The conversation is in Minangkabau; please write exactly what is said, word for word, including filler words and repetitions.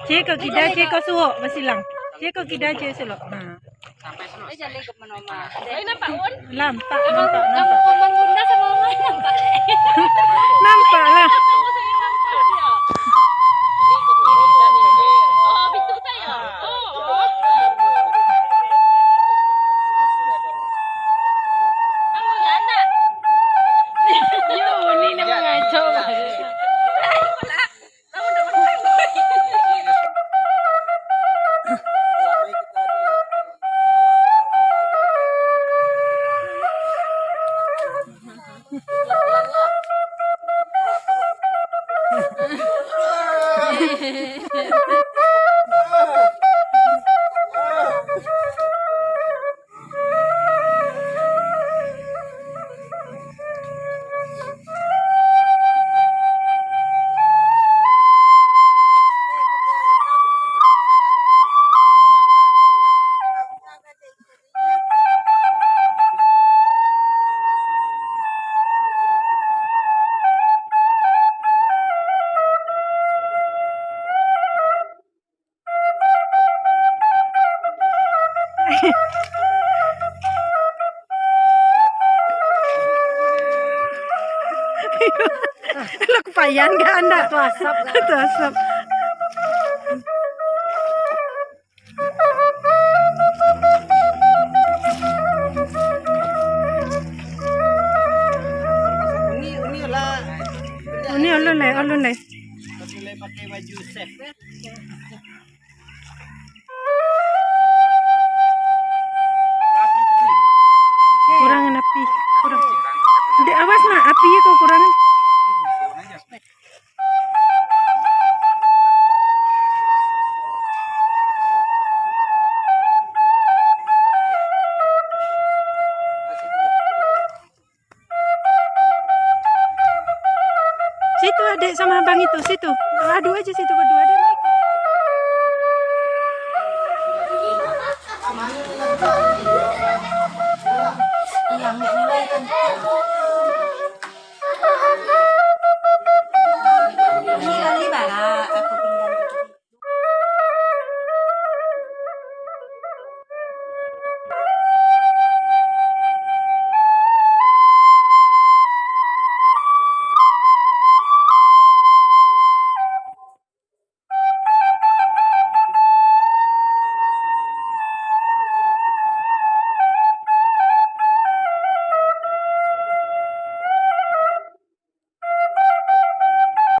Ceko kida, ceko suok, basilang. Ceko kida, ceko suok. Nah. Sampai suok. Eh, jangan ikut menoman. Eh, nampak, Un? Nampak, nampak, nampak. Paman Bunda sama Oma nampak. Nampak lah. Nampak, Oma sering nampak dia. Oh, pintu saya. Oh, oh. Kamu ya, nak? Yo, ni nak mengacau. Lah kupayan ka anda. Tu asap lah. Tu asap. Uni, uni lah. Uni ulun lai, ulun lai. Ulun lai pakai baju safe, eh. Kurangan api, kurang. Dek, awas nak, api ko kurangan. Situ adek sama abang itu, situ. Adu aja situ berdua, adek.